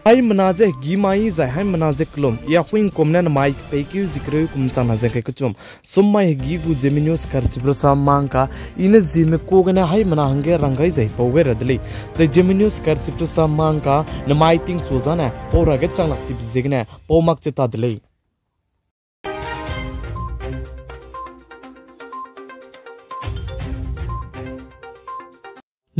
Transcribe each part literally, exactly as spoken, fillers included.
Haimena ze hegî mai zai haimena ze kelum, ya huingkum ne namai kepeikeu zi kereu kum changna ze ngkai kechum, summai hegî gu Zeme News karchibe rasam mangka, i ne Zeme ku gene haimena hangge rang gai zai pau gai ra de lei. Zai Zeme News karchibe rasam mangka, namai tingchu zane pau ra ge chang lak tibe ziegene pau mak che ta de lei.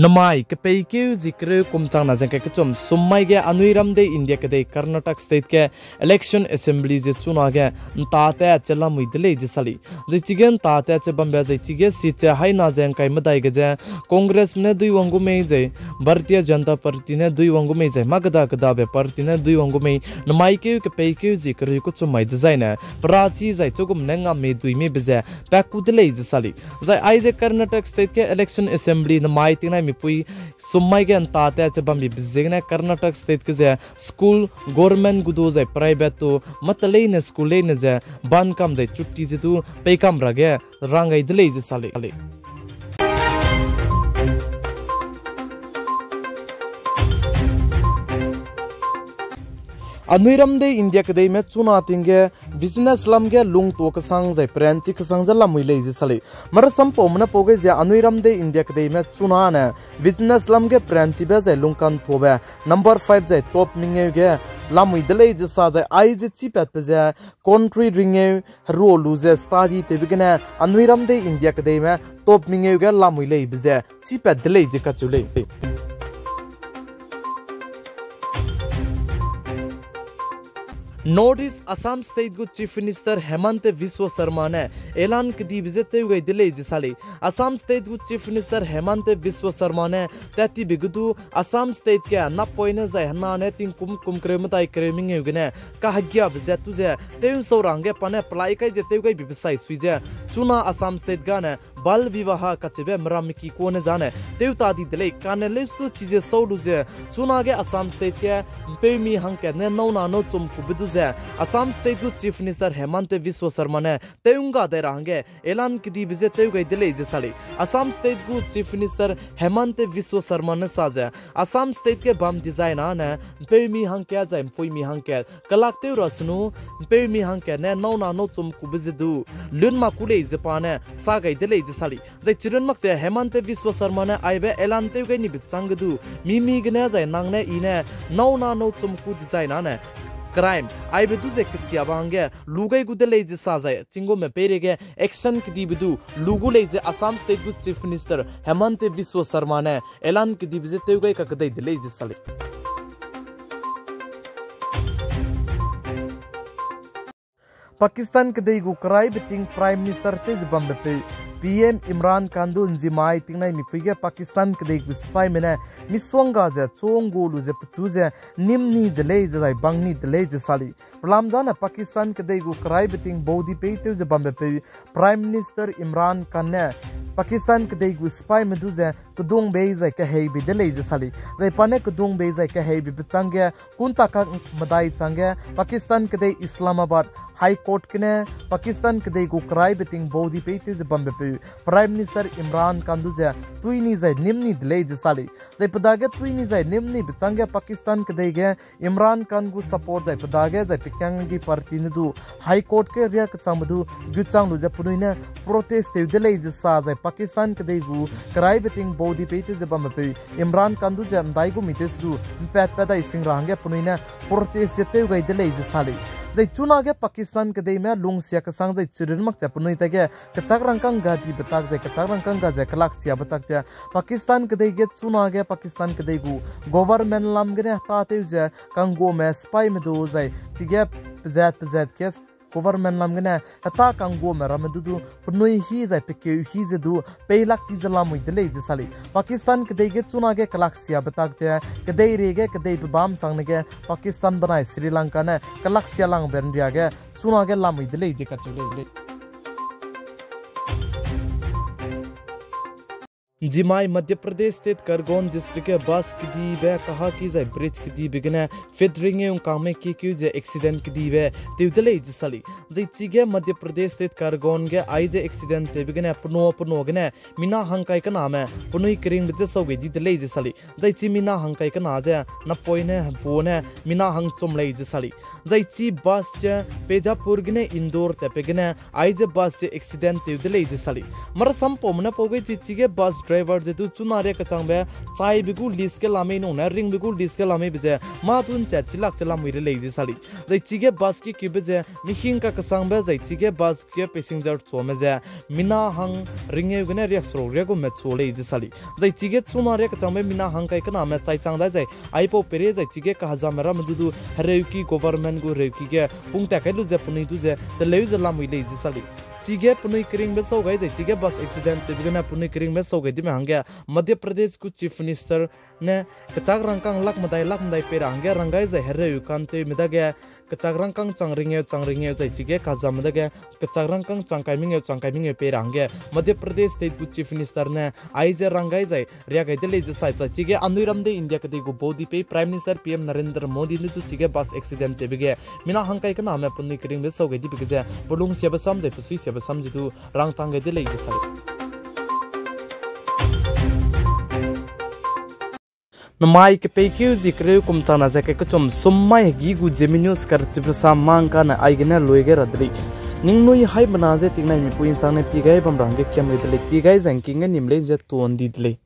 Namai kepeikeu zi kereu kum changna ze ngkai kechum, summai ge anui ram dei India kedei Karnataka State ge election assembly ze chuna ge nta tat che lamui de lei ze sa lei. Zai chige nta tat che bambe zai chige seat ze haina ze ngkai medai ge ze Congressme ne duiwang gu mei zai Bharatiya Janata Party ne duiwang gu mei zai mâ keda kedabe party ne duiwang gu mei, namai keu kepeikeu zi kereu kechum mai dezaine perachi zai chugum ne ngam mei dui mei be ze pat ku de lei ze sa lei. Zai aize Karnataka State ge election assembly namai tingnai mipui summai ge nta tat che bambe be ziegene Karnataka State ge ze school, government gu du zai private du, mâ teleine school leine ze ban kam zai chutti ze du pei kam ra ge rang gai de lei ze sa lei. Anui ram dei India kedeime chuna ting ge business lam ge lungtua kesang zai peranchi kesang ze lamui lei ze sa lei. Marasampaume ne pau gai ze anui ram dei India kedeime chuna ne business lam ge peranchibe zai lungkantuabe number five zai top mengeu ge lamui de lei ze sa zai aize chipatbe ze country ringeu herua lu ze study tewbe gene anui ram dei India kedeime top mengeu ge lamui lei be ze chipat de lei ze kacheu lei. North East Assam State gu Chief Minister Himanta Biswa Sarma ne elan kedibe je tew gai de lei ze sa lei. Assam State gu Chief Minister Himanta Biswa Sarma ne tat tibe ge du Assam State ge napoine zai hena ne tingkum kum kereu medai kereu mengeu gene kahegiabe zat tu ze tew nsau ra hangge pa ne pelai kai ze tew gaibe besai sui ze chuna Assam State gane Bal Vivaha kacheube meram meki kane zane tew ta di de lei. Kane leuse du chize sau lu ze chunage Assam State ge mpeumi hangkat ne nâu na nâu chum kube du ze Assam State gu Chief Minister Himanta Biswa Sarma ne tew ngga dai ra hangge elan kedibe je tew gai de lei ze sa lei. Assam State gu Chief Minister Himanta Biswa Sarma ne sa ze Assam State ge bam dezaine mpeumi hangkat zai mpuimi hangkat kelak tew ra senu mpeumi hangkat ne nâu na nâu chum kube ze du lun mak ku lei ze pa ne sa gai de lei ze sa lei. Zai chirun mak ze Himanta Biswa Sarma ne aibe elan tew gai nibe chang ge du mimi gene zai nang ne i ne nâu na nâu chum ku dezaine crime aibe du ze kesiabe hangge lu gai gu de lei ze sa zai chinggume peireige action kedibe du lu gu lei ze Assam State gu Chief Minister Himanta Biswa Sarma ne elan kedibe je tew gai kakedei de lei ze sa lei. Pakistan kedei gu keraibe ting Prime Minister tew ze bambepeu P M Imran Khan du nzimai tingnai mipui ge Pakistan kedei gu sipaime ne misongga ze chonggu lu ze pechu ze nîm ni de lei ze zai bang ni de lei ze sa lei. Pelam zane Pakistan kedei gu keraibe ting baudi pei tew ze bambepeu Prime Minister Imran Khan ne Pakistan kedei gu sipaime du ze kedung bei zai kehei bei de lei ze sa lei. Zai pa ne kedung bei zai kehei beibe changge kunta kak medai changge Pakistan kedei Islamabad High Court gene Pakistan kedei gu keraibe ting baudi pei tew ze bambepeu Prime Minister Imran Khan du ze tui ni zai nîm ni de lei ze sa lei. Zai pe dage tui ni zai nîm nibe changge Pakistan kedei ge Imran Khan gu support zai pe dage zai pekianggi party ne du High Court ge ria kechangbe du guchang lu ze penui ne protest tew de lei ze sa zai Pakistan kedei gu keraibe ting baudi pei tew ze bambepeu Imran Khan du ze ndai gu mi tew se du mpatpat dai sing ra hangge penui ne protest ze tew gai de lei ze sa lei. Zai chunage Pakistan kedeime lungsia kesang zai chirun mak ze penui tage kechak rangkâng ga dibe tak zai kechak rangkâng ga ze kelaksiabe tak ze Pakistan kedei ge chunage Pakistan kedei gu government lam gene heta tew ze kangguame sipaime du zai chige pezat pezat ge government lam gene heta kangguame ramme du du penui hi zai pekeu hi ze du peilak ti ze lamui de lei ze sa lei. Pakistan kedei ge chunage kelaksiabe tak ze kedeireige kedeibe bam sangne ge Pakistan benai Sri Lanka ne kelaksia langbe nria ge chunage lamui de lei ze kacheu lei. Nzimai Madhya Pradesh State Khargone District ge bus kedibe kahaki zai bridge kedibe gene feet ringeu ngkangme kiekeu ze accident kedibe tew de lei ze sali. Zai chige Madhya Pradesh State Khargone ge aize accident tewbe gene pena pena gene mina hangkai kename penui keringbe ze sau gai di de lei ze sali. Zai chi mina hangkai kena ze napoine hepuane mina hangchum lei ze sali. Zai chi bus ze Pejapur gene Indore tatbe gene aize bus ze accident tew de lei ze sali. Marasampaume ne pau gai chi chige bus driver ze du chuna ria kechangbe chaibe gu list ge lamei nune ringbe gu list ge lameibe ze mâ du nchat chilak ze lamui re lei ze sali. Zai chige bus kiekeube ze mihing kakesangbe zai chige bus ge passenger chuame ze mina hang ringeu gene riakseruk riagume chu lei ze sali. Zai chige chuna ria kechangbe mina hangkai kename chai chang dai zai aipau peire zai chige kahezame ramme du du hereuki government gu hereuki ge pungtat kai lu ze penui du ze teleu ze lamui lei ze sali. Chige penui keringbe sau gai zai chige bus accident tewbe gene penui keringbe sau gai dime hangge Madhya Pradesh gu Chief Minister ne kechâk rangkâng lak medai lak medai pei ra hangge ranggai zai hereu kantewme dage kechâk rangkâng chang ringeu chang ringeu zai chige kahezame dage kechâk rangkâng chang kai mengeu chang kai mengeu pei ra hangge Madhya Pradesh State gu Chief Minister ne aize ranggai zai ria gai de lei ze sai chai chige anui ram de India kedei gu body pei Prime Minister P M Narendra Modi ne du chige bus accident tewbe ge mina hangkai kename penui keringbe sau gai dibe ge ze pelung siabe sam zai pesui siabe sam ze du rangtang gai de lei ze sai. Namai kepeikeu zie kereu kum chana ze kai kechum sum mai hegi gu Zeme News karchibe sam mangkane aigene lui gai ra de lei. Ningnui haimena ze tingnai mipui nsangne pie gai bam ra hangge kiam gai de lei, pie gai zai ngking ge nim lei ze tuan di de lei.